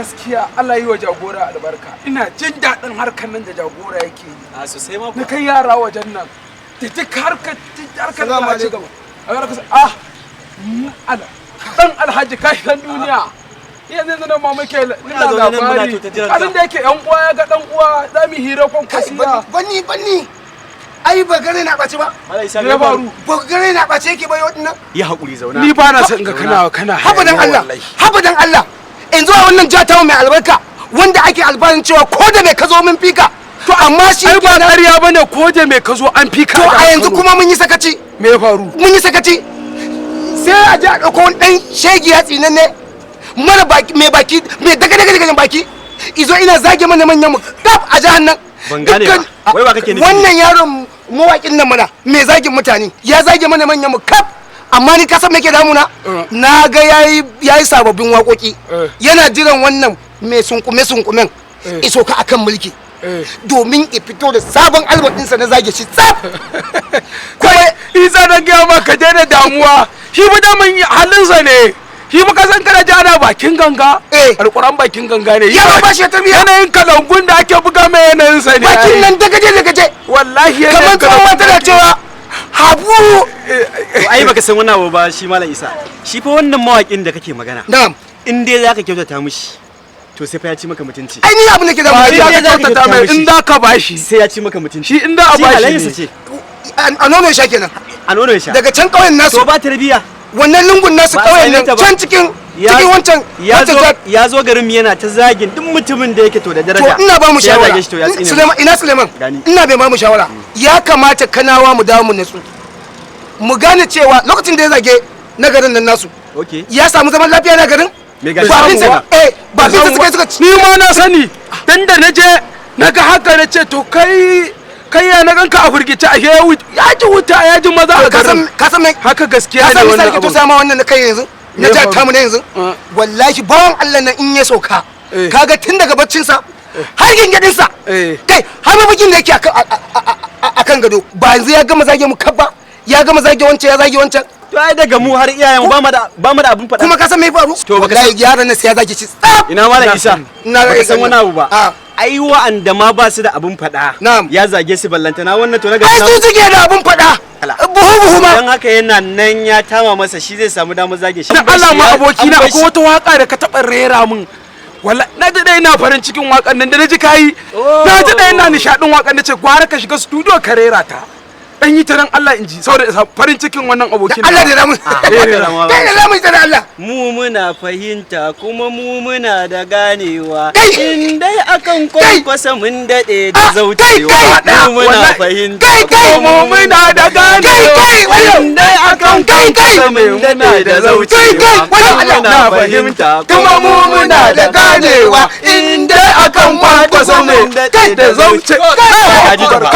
Gaskiya Allah yi wa jagora albarka. Ina jin daɗin harkar nan da jagora yake yi. A sosai ma. Na kai yara wajen nan da duk harkar Salamu da ci alaikum. gaba a harkar ah ala dan alhaji kai san duniya yanzu nan ma muke ina zaune nan muna labari to ta jiran ka. kasan da yake yan uwa ya ga dan uwa za mu hira kwankwasiya. Bani bani, ai ba gare na ɓace ba. Malam Isa, Me ya faru? Ba gare na ɓace yake ba yau dinnan. Yi haƙuri, zauna. Ni ba na son ga kana Haba dan hayaniya Allah. wallahi. Haba dan Allah, in zuwa wannan jiha ta mai albarka wanda ake albarin cewa ko da mai ka zo mun fika, to amma shi Ai ba kenan. ƙarya bane, ko da me ka zo an fi ka. To Da a yanzu Kano. kuma mun yi sakaci. Me ya faru? Mun yi sakaci, sai a je a ɗauko wani ɗan shegi ya tsinan ne mara baki, mai baki mai daga daga daga baki, izo ina zage mana manyan mu kaf a jihar nan. Ban gane ba. Wai wa kake nufi? Wannan yaron mawaƙin nan mana mai zagin mutane, ya zage mana manyan mu kaf, amma ni ka san me ke damuna? Na ga yayi sababbin waƙoƙi. Yana jiran wannan mai sunkume sunkumen iso ka akan mulki domin ya fito da sabon album ɗinsa na zage shi tsaf. Kai Isa, dan gaya ma ka daina damuwa, shi ba daman halinsa ne shi ba. Ka san kana ji ana bakin ganga. Alƙur'an bakin ganga ne. Ya ba shi tarbiya. Yanayin kalangun da ake buga mai yanayin sa ne. Bakin Ai. nan dagaje dagaje. Wallahi yanayin Kamar tsohuwa tana cewa habu. To ai baka san wannan abu ba shi Malam Isa. Shi fa wannan mawaƙin da kake magana. Na'am. In dai zaka kyautata mishi, to sai fa ya ci maka mutunci. Ai ni abin da ke damu Ba in za dai ka za ka kyautata mai mishi. In za ka bashi. Sai ya ci maka mutunci. Shi in za a Shi bashi halayyarsa ne. ce. A nono ya sha kenan. A nono ya sha. Daga can ƙauyen nasu. To ba tarbiyya. Wannan lungun nasu, Ba a ƙauyen same nan ta ba. can cikin cikin wancan Ya wancan zo jihar. ya zo garin mu yana ta zagin duk mutumin da yake to da daraja. To ina ba mu Sai ya shawara. zage shi, to ya tsine mishi. Suleiman, ina Suleiman? Gani. Ina bai ba mu shawara, ya kamata Kanawa mu dawo mu natsu, mu gane cewa lokacin da ya zage na garin nan nasu ya samu zaman lafiya na garin. Me gashi Ba samu bin ba? ba bin suka suka Ni ma na sani, dan da na je na ga haka na ce to kai kai ya na ganka a firgice, ashe ya ji wuta, ya ji maza a Ka san garin. ka san me Haka gaskiya ka ne san wannan misali ke to abun. sama wannan na kai yanzu na Me jihar faru? tamu na yanzu. Wallahi bawan Allah nan in ya sauka, kaga tun daga baccin sa har gingadin sa, kai har mafakin da yake akan gado, ba yanzu ya gama zage mu kabba, ya gama zage wancan, ya zage wancan. To ai daga mu har iyayen mu ba mu da abin faɗa. Kuma ka san me ya faru? To baka Wallahi yaron nan sai ya zage shi tsaf. Ina Malam Isa? Ina Baka san wani abu ba. A. Ai wa'anda ma ba su da abin faɗa. Na'am. Ya zage su, ballantana wannan to na Ai garin. su suke da abun faɗa buhu buhu ma. Dan haka yana nan ya tama masa, shi zai samu damar zage shi. Dan Allah ma aboki na, akwai wata waka da ka taɓa rera min. Wala na ji dai ina farin cikin wakan nan da na ji kayi. Na ji dai ina nishaɗin wakan, na ce gwara ka shiga studio ka rera ta. Dan yi ta dan Allah in ji saboda farin cikin wannan abokin. Allah da ramu Ah, kai da ramu da Allah. Mu muna fahimta kuma mu muna da ganewa. Kai! In dai akan Kai! kwankwasa mun daɗe Ah, da kai, zaucewa. kai! Mu muna Wallahi. fahimta. Kai, kai! Mu muna da ganewa. Kai, kai, wayo! In dai akan Kai, kai! kwankwasa mun daɗe da zaucewa. Kai, kai, wayo Mu Allah! muna fahimta kuma mu muna da ganewa, in dai akan kwankwasa mun daɗe da zauce. Ka ji ta ba.